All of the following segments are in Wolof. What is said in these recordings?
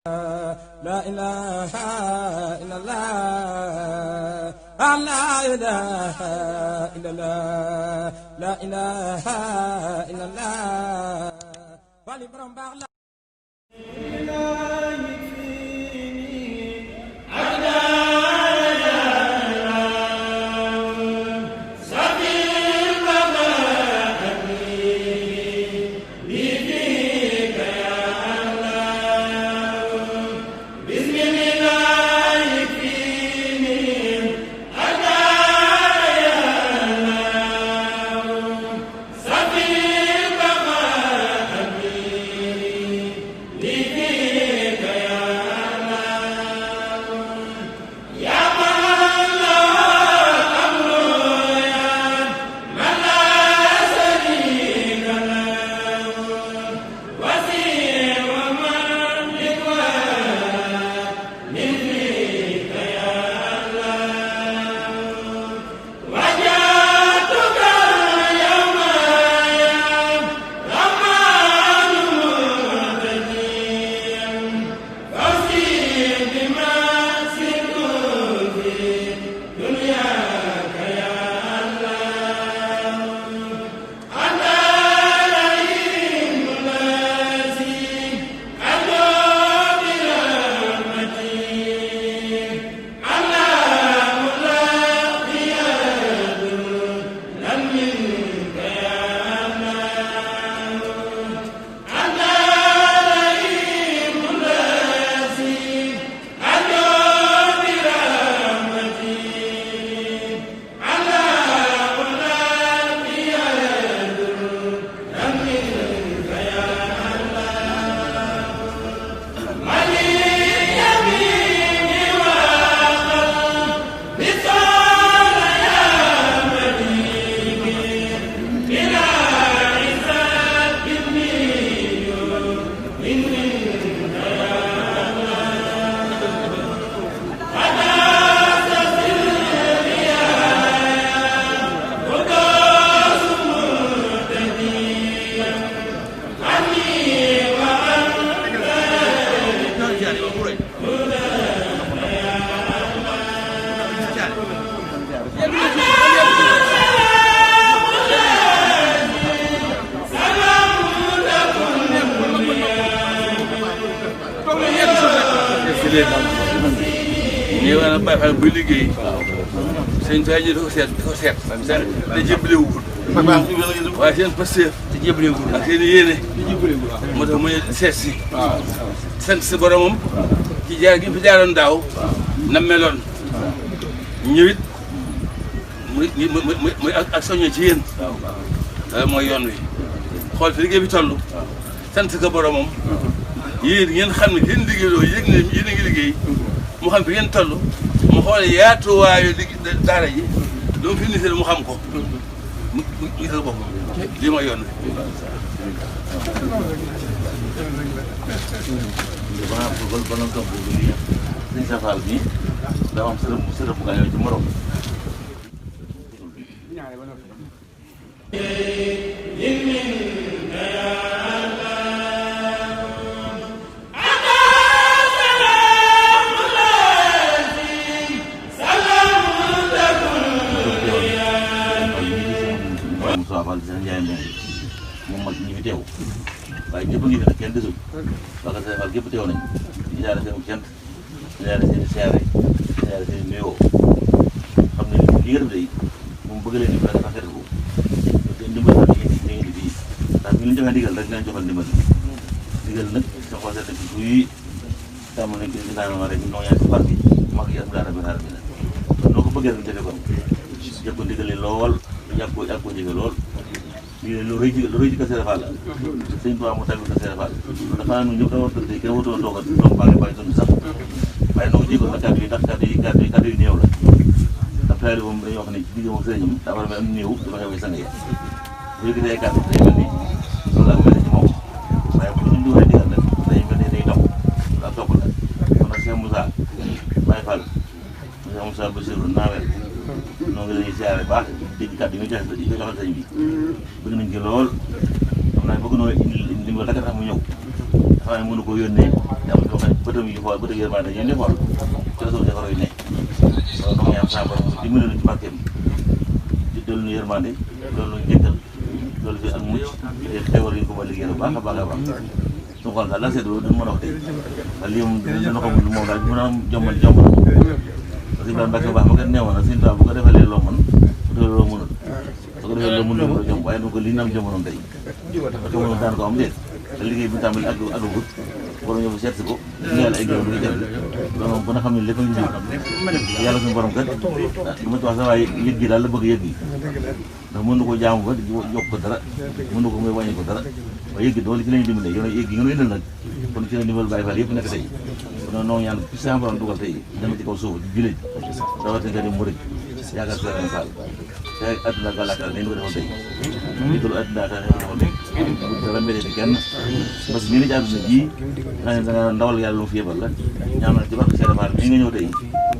لا إله إلا الله لا إله إلا الله لا إله إلا الله ñi wala bay fa bu liggéey seen tay ji da ko seet da jéblewu waaye seen passé te jéblewu ak seen yéene moo tax mu seet si sant si boromam ci jaar gi fi jaaroon daaw na meloon ñëwit muy ak soññe ci yéen mooy yoon wi xool fi liggéey bi toll sant ko boromam yéen ngeen xam ne yéen liggéeyloo yëg ne yéen a ngi liggéey mu xam fi ngeen toll mu xoole yaatuwaayu daara ji lu mu fi nisee mu xam ko mu gisal boppam lii mooy yoon wi. sëñ Safal bi dafa am sërëb bu gaañoo ci morom. moom mag ñi fi teew waaye ñëpp a ngi fi nag kenn desul parce que Safal gépp teew nañ di jaare seen cant di jaare seen siyaare di jaare seen nuyoo xam ne li nga def day moom bëgg leen di fa rafet ko te ndimbal nag ñu ngi di fii ndax ñu leen joxe ndigal rek dinañ joxal ndimbal ndigal nag sa xol seet ci fuy tàmm nañ ko dinaa rek noo ñaan ci par bi mag yi am daara bi xaar bi la kon noo ko bëggee rek defe ko jëpp ko ndigal lool yàgg ko jege lool lii de lu rëy ci Kër Sëriñ Fall la sëñ Tuubaa mu tamit Kër Sëriñ Fall dafa naa ñëpp dama tëdd kenn wutoon toogal doom baa ngi bàyyi tund sax waaye noo ko jéegoon nag kàddu yi ndax kàddu yu néew la ndax taali moom dañuy wax ne ci digg moom sëriñam daa war a mel am néew dafa xew sang yi bu yëkkatee ay kàddu day mel ni loolu ak mel ci moom waaye bu ñu waxee digal nag day mel ni day dox lu ak topp la kon nag Cheikh Moussa Baye Fall Cheikh Moussa Bassirou Nawel noo ngi leen siyaare baax dégg kàddu yi nga joxal sëñ bi bëgg nañ ci lool xam naa bëgg noo indi ndimbal rek tax mu ñëw dafa ne mënu ko yónnee te am loo xam ne xool ba dëgg yërmande ñun di xool ci la suñu defar yu ne loolu dama ñaan saa borom dimbali nañu ci barkeem ci dolli ñu yërmande loolu ñu jëkkal loolu fi ak mucc te xewal yi ko ba liggéey bu baax a baax a baax suñu xool daal la seetlu duñ mën a wax tey waaye lii moom dina ko moom daal mën a jombal parce que daal Mbàkke bu baax ma kat neewoon na Sëñ Tuubaa bu ko defalee loo mën bu defee loo mënul su ko defee loo mënul ko jomb waaye du ko lii na am jombonoon tey parce que mënoon daan ko am déet te liggéey bi tàmbali àggagut borom ñëw seet si ko ñeel ay gërëm di ko jël loolu moom ba nga xam ne lépp a ngi jiw yàlla suñu borom kat du ma ci wax sax waaye yëg gi daal la bëgg yëg gi ndax mën na ko jaamu ba yokk ko dara mën na ko muy wàññi ko dara waaye yëg gi doole ci lañu dimbale yow nag yëg gi nga nu indal nag kon ci la dimbal Baay Faal yëpp nekk tey kon noo ñaan ci sa borom dugal tey dama ci kaw suuf di jullit rawatina nga di murid yaakaar Sëriñ Fall te àdduna ak àllaaxira nañu ko defoon tey ñu dul àdduna ak àllaaxira defoon tey bu dara mbéyee kenn parce que ñu ne ci àdduna ji xam ne da nga ndawal yàlla lu mu fi yebal la ñaan ci barke Sëriñ Fall mi nga ñëw tey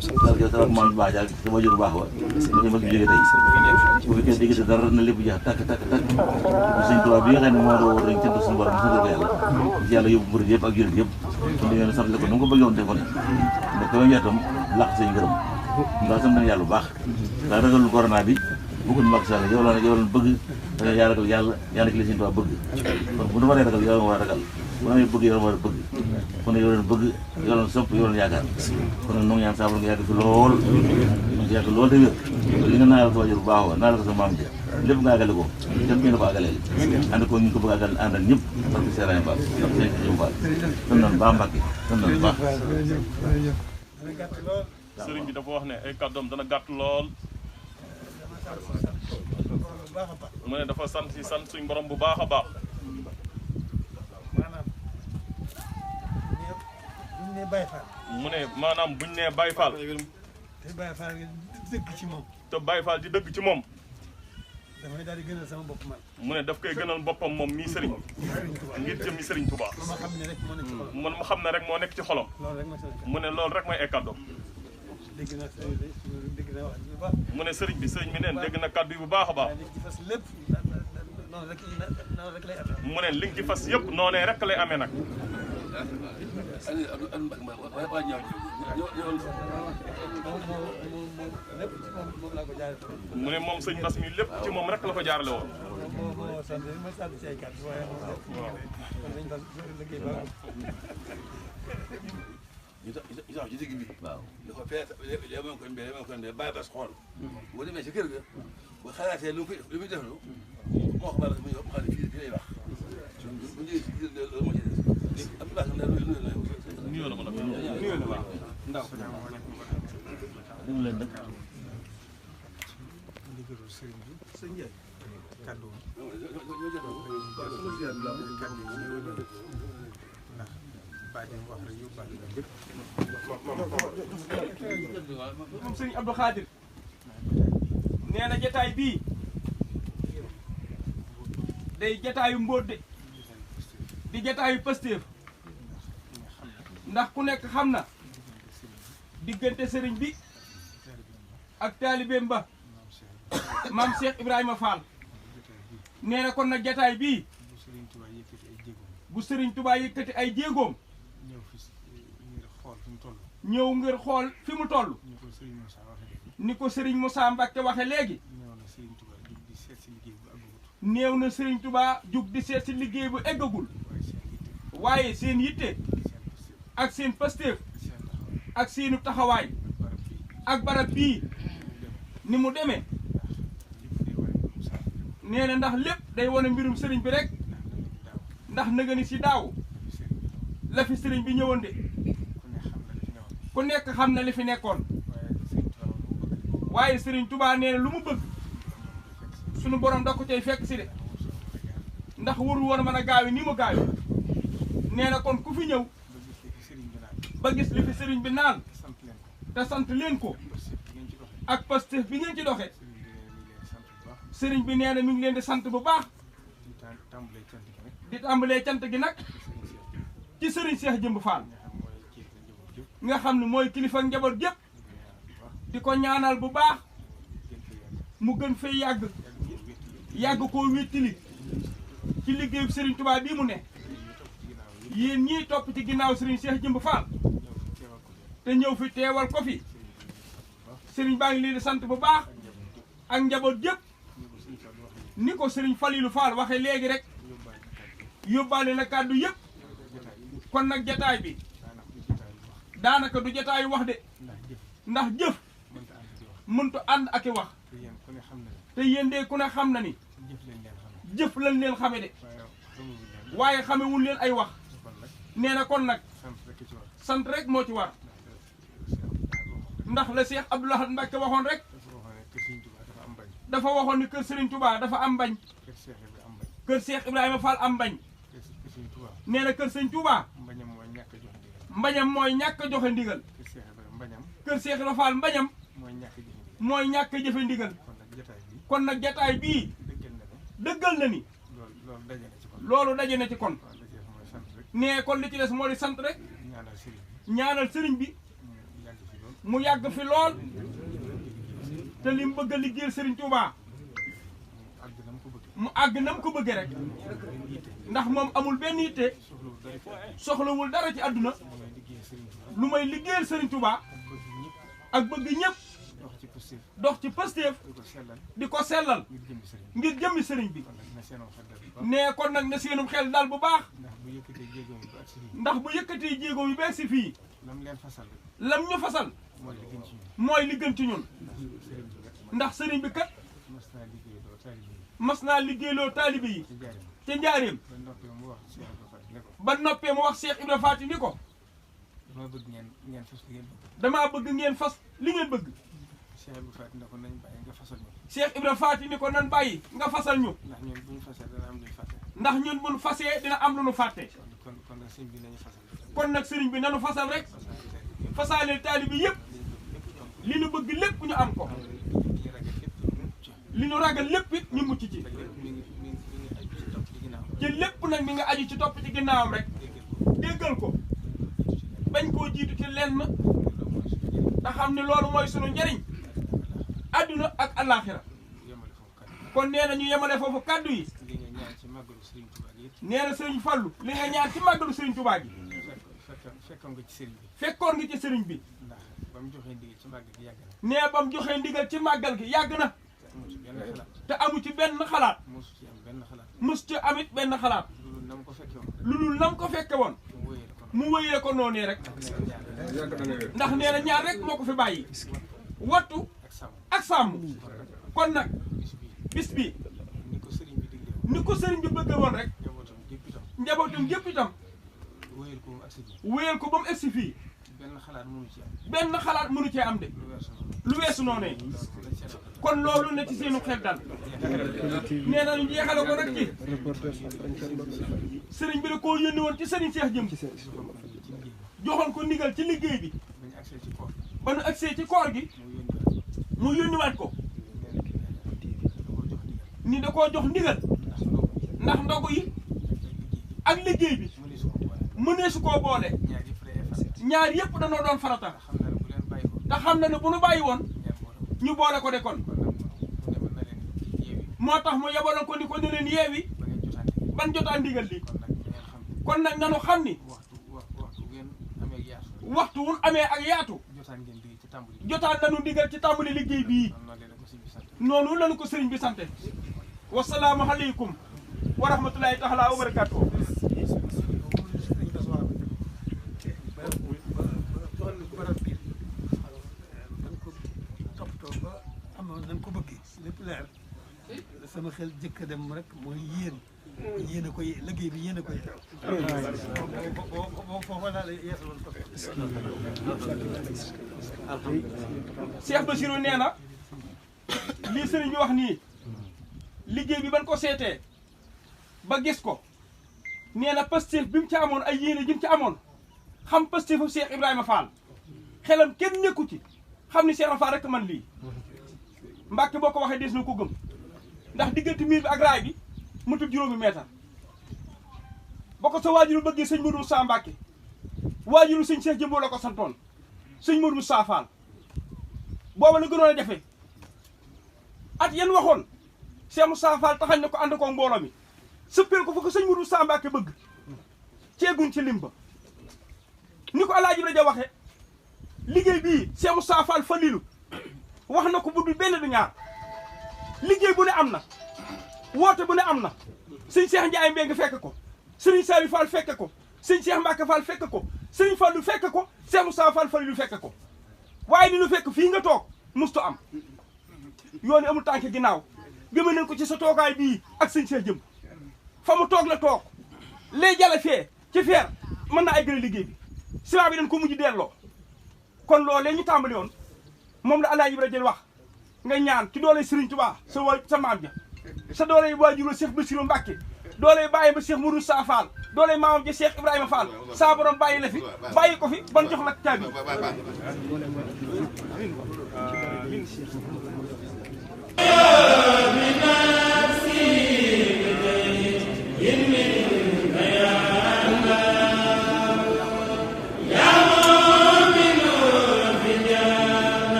sa maam bu baax jaag sa wajur bu baax wa ñu mas bi jógee tey bu fekkee diggante dara na lépp jeex takk Sëriñ Tuubaa bi nga xam ne moo doon war dañ cënt suñu borom sant ko yàlla yóbbu murid yëpp ak jullit yëpp kon di ngeen sant ko nu mu ko bëggee woon defoon ne ko njaatam laq seen ngërëm ndax sant nañu yàlla bu baax ndax ragalul corona bi bëggul Macky Sall yow la bëgg yaa ragal yàlla ki la Sëriñ Tuubaa bëgg kon bu nu waree ragal yow la war a ragal bu nu bëgg yow la war a bëgg kon yow leen bëgg yow leen sopp yow leen yaakaar kon nag noo ngi ñaan saa nga yàgg fi lool nga yàgg lool te wér li nga naanal sa wajur bu baax wa naanal ko sa maam ji lépp nga àggale ko kenn ngeen ko àggaleel ànd ko ñu ko bëgg àggal ànd ak ñëpp parce que Serigne Fall ak Serigne Jëm Fall tan nan baax Mbàkke tan nan baax sëriñ bi dafa wax ne ay kàddoom dana gàtt lool mu ne dafa sant suñ borom bu baax a baax mu ne maanaam buñ nee Baye Fall te Baye Fall di dëgg ci moom te Baye Fall di dëgg ci moom damay daal di gënal sama bopp man mu ne daf koy gënal boppam moom mii sëriñ ngir jëmmi sëriñ Touba ma xam ne rek moo nekk ci xolam man ma xam ne rek moo nekk ci xolam loolu rek ma mu ne loolu rek mooy ay kàddoom dégg na wax bu baax mu ne sëriñ bi neen dégg na kàddu yi bu baax a baax li ci fas lépp noonu rek lay amee mu ne li nga ci fas yëpp noonee rek lay amee nag mu ne moom sëñ Bass mi lépp ci moom rek la ko jaarale woon ñu tax ci digg bi. waaw li ko fee léeg-léeg ko mbéy Baye Bass xool. boo demee ci kër ga bu xalaatee lu muy def lu moo ko baal muy yóbbu xam ne fii lay wax. bu njëkk ci biir loolu moo ci des. am na baax na nuyoo la ma nuyoo la waaw ndaw. déglu leen nag. sëñ Ndiaye kàddu moom sëriñ Abdou Khadir nee na jataay bii day jataayu mbóot de di jataayu Pastef ndax ku nekk xam na diggante sëriñ bi ak taalibeem ba maam Cheikh Ibrahima Fall nee na kon nag jataay bii bu sëriñ Touba yëkkati ay jéegoom ñëw ngir xool fi mu toll ni ko sëriñ Moussa Mbacke waxe léegi néew na sëriñ Touba jug di seet si liggéey bu eggagul waaye seen yitte ak seen Pastef ak seenu taxawaay ak barab bii ni mu demee nee na ndax lépp day wane mbirum sëriñ bi rek ndax nëga ni si daaw la fi sëriñ bi ñëwoon de ku nekk xam na li fi nekkoon waaye sëriñ Touba nee na lu mu bëgg sunu borom da ko cay fekk si de ndax warul woon mën a gaawi ni mu gaawi nee na kon ku fi ñëw ba gis li fi sëriñ bi naan te sant leen ko ak Pastef bi ngeen ci doxe sëriñ bi nee na mi ngi leen di sant bu baax di tàmbalee cant gi nag ci sëriñ Cheikh Jëmb Fall nga xam ne mooy kilifa njaboot gépp di ko ñaanal bu baax mu gën fay yàgg koo wéttili ci liggéeyu sëriñ Touba bii mu ne yéen ñii topp ci ginnaaw Serigne Cheikh Jëmb Fall te ñëw fi teewal ko fi Serigne baa ngi leen di sant bu baax ak njaboot yëpp ni ko Serigne Falilou Fall waxe léegi rek yóbbaale na kàddu yëpp kon nag jataay bi daanaka du jataayu wax de ndax jëf mënta ànd ak i wax te yéen de ku ne xam na ni jëf lañ leen xame de waaye xamewul leen ay wax nee na kon nag sant rek moo ci war ndax la Cheikh Abdou Lahad Mbacké waxoon rek dafa waxoon ni kër Serigne Touba dafa am bañ kër Cheikh Ibrahima Fall am bañ nee na kër Serigne Touba mbañam mooy ñàkk a joxe ndigal kër Cheikh Ibrahima Fall mbañam mooy ñàkk a jëfe ndigal kon nag jataay bii dëggal na ni loolu daje na ci kon nee kon li ci des moo di sant rek ñaanal sëriñ bi mu yàgg fi lool te li mu bëgg a liggéeyal Serigne Touba mu àgg na mu ko bëggee rek ndax moom amul benn yitte soxlawul dara ci àdduna lu may liggéeyal Serigne Touba ak bëgg ñëpp dox ci Pastef di ko sellal ngir jëmmi Serigne bi nee kon nag na seenum xel daal bu baax ndax bu yëkkatee jéego yu bees si fii lam ñu fasal mooy li gën ci ñun ndax Serigne bi kat mas naa liggéeyloo taalibe yi ca njaareem ba noppee mu wax Cheikh Ibra Faati ni ko damaa bëgg ngeen fas li ngeen bëgg Cheikh Ibra Faati ni ko nan bàyyi nga fasal ñu ndax ñun buñ fasee dina am lu nu fàtte kon nag sëriñ bi nanu fasal rek fasaaleel taalibe yëpp li nu bëgg lépp ñu am ko li nu ragal lépp it ñu mucc ci lépp nag mi nga aju ci topp ci ginnaawam rek déggal ko bañ koo jiitu ci lenn te xam ne loolu mooy sunu njariñ adduna ak àllaaxira kon nee na ñu yemale foofu kàddu yi nee na sëriñ Fallu li nga ñaan ci màggalu sëriñ Touba gi fekkoon nga ci sëriñ bi nee ba mu joxee ndigal ci màggal gi yàgg na te amu ci benn xalaat mus ci amit benn xalaat lu dul nam ko fekke woon mu wéyee ko noonee rek ndax nee na ñaar rek moo ko fi bàyyi wattu ak sàmm kon nag bis bi ni ko sëriñ bi bëgg woon rek njabootam gépp itam wéyal ko ba mu egsi fii benn xalaat mënu cee am de lu weesu noonee kon loolu ne ci seenu xel dal nee na ñu jeexale ko rek ci sëriñ bi da koo yónni woon ci sëriñ Cheikh Jëmb joxoon ko ndigal ci liggéey bi ba nu agsee ci koor gi mu yónniwaat ko ni da koo jox ndigal ndax ndogu yi ak liggéey bi mënee su koo boole ñaar yëpp danoo doon farata te xam na ne bu nu bàyyi woon ñu boole ko de kon moo tax mu yebaloon ko ni ko ne leen yeewi ban jotaan ndigal li kon nag nanu xam ni waxtu wun amee ak yaatu jotaan nanu ndigal ci tàmbali liggéey bii noonu lañu ko sëriñ bi sante wasalaamu aleykum wa rahmatulahi taala wa barakatuh nan ko bëggee lépp leer sama xel jëkk a dem rek mooy yéen a koy liggéey bi yéen a koy boo foofa daal yeesaloon ko Cheikh Bassirou nee na lii sëriñ bi wax nii liggéey bi ban ko seetee ba gis ko nee na Pastef bi mu ci amoon ay yéene ji mu ci amoon xam Pastefu Cheikh Ibrahima Fall xelam kenn nekku ci xam ni Cheikh Fall rek man lii Mbàkke boo ko waxee des na ko gëm ndax diggante miir bi ak raay bi mutul juróomi meetar ba ko sa waajuru bëggee sëñ Modou Moussa Mbàkke waajuru sëñ Cheikh Jëmb la ko santoon sëñ Modou Moussa Fall booba la gënoon a jafe at yan waxoon Cheikh Moussa Fall taxañ na ko ànd ko mbooloo mi sëppeel ko fa ko sëñ Modou Moussa Mbàkke bëgg ceeguñ ci limba ni ko Alaaji Ibra Ja waxe liggéey bii Cheikh Moustapha Fall Falilou wax na ko bu dul benn du ñaar liggéey bu ne am na woote bu ne am na sëñ Cheikh Ndiaye Mbengue fekk ko sëriñ Saliou Fall fekk ko sëñ Cheikh Mbacke Fall fekk ko sëriñ Fallou fekk ko Cheikh Moustapha Fall Falilou fekk ko waaye ni nu fekk fii nga toog mustu am yoon amul tànk ginnaaw gëmë nañ ko ci sa toogaay bii ak sëñ Cheikh jëm fa mu toog la toog lay jale fee ci feer mën na ay gën a liggéey bi ciment bi dañ ko mujj delloo kon loolee ñu tàmbali woon moom la Alaaji Ibra jël wax nga ñaan ci doole Serigne Touba sa maam ja sa doole waajur Cheikh Bassirou Mbacké doole bàyyi ba Cheikh Mourou Sa Fall doole maamam ja Cheikh Ibrahima Fall saa borom bàyyi la fi bàyyi ko fi ban jox la caabi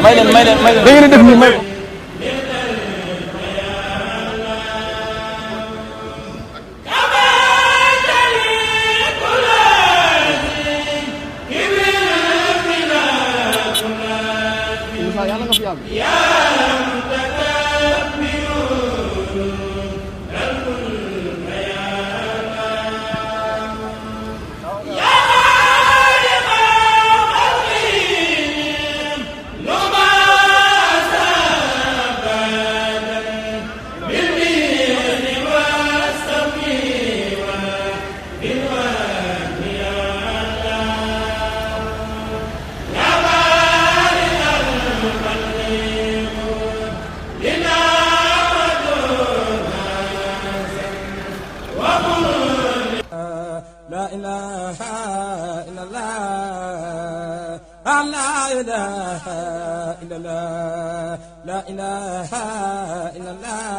may leen da ngeen def ni may la ilaha illallah